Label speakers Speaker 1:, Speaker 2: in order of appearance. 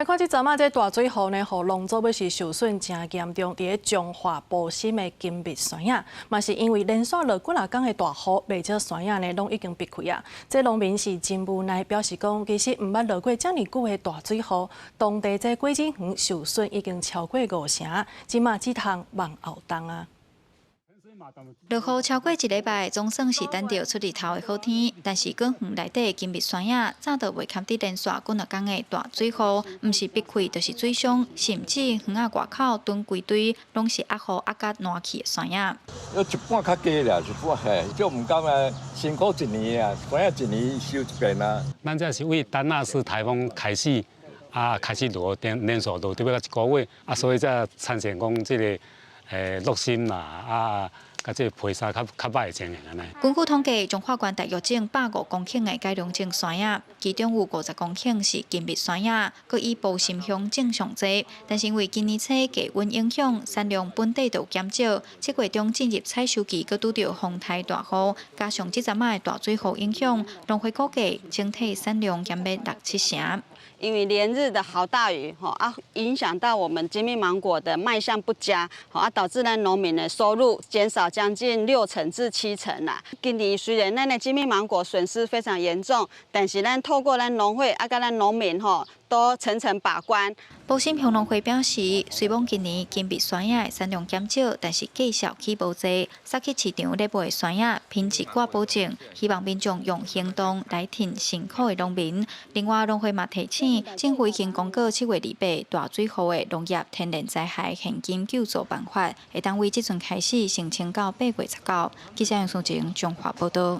Speaker 1: 看這陣仔這大水雨呢，予農作物是受損誠嚴重。佇咧彰化埔心的金蜜山仔，嘛是因為連續落幾若工的大雨，袂少山仔呢攏已經篕開啊。這農民是真無奈，表示講其實毋捌落過遮爾久的大水雨，當地這果子園受損已經超過五成，這馬只通望後冬啊。
Speaker 2: 落雨超過一禮拜，總算是等著出日頭的好天。但是果園內底金蜜山仔早就袂堪得連續幾若工的大水雨，毋是篕開就是水傷，甚至園仔外口囤規堆，攏是壓雨壓甲爛去的山仔。
Speaker 3: 有一半較低啦，一半嘿，就毋甘啊，辛苦一年啊，山仔一年收一遍啊。
Speaker 4: 咱這是為丹娜絲颱風開始啊，開始落連連續落著欲到一個月啊，所以才產生講這个落心啦啊。佮這個皮沙較較䆀的情形按呢。
Speaker 2: 根據統計，彰化縣大約種150公頃的改良種山仔，其中有50公頃是金蜜山仔，閣以埔心鄉種上濟。但是因為今年初低溫影響，產量本底就減少，7月中進入採收期，閣拄著風颱大雨，加上這陣仔的大水雨影響，農會估計整體產量減欲六七成。
Speaker 5: 因為連日的豪大雨，吼啊，影響到我們金蜜芒果的賣相不佳，吼啊，導致咱農民的收入減少將近六成至七成啦。今年雖然咱的金蜜芒果損失非常嚴重，但是咱透過咱農會啊，佮咱農民吼都層層把關。
Speaker 2: 埔心鄉農會表示，雖罔今年金蜜山仔的產量減少，但是價數起無濟，煞去市場咧賣的山仔品質掛保證，希望民眾用行動來挺辛苦的農民。另外，農會嘛提醒，政府已經公告7月28大水雨的農業天然災害現金救助辦法，會當為這陣開始申請到8月19。記者楊淑靜彰化報導。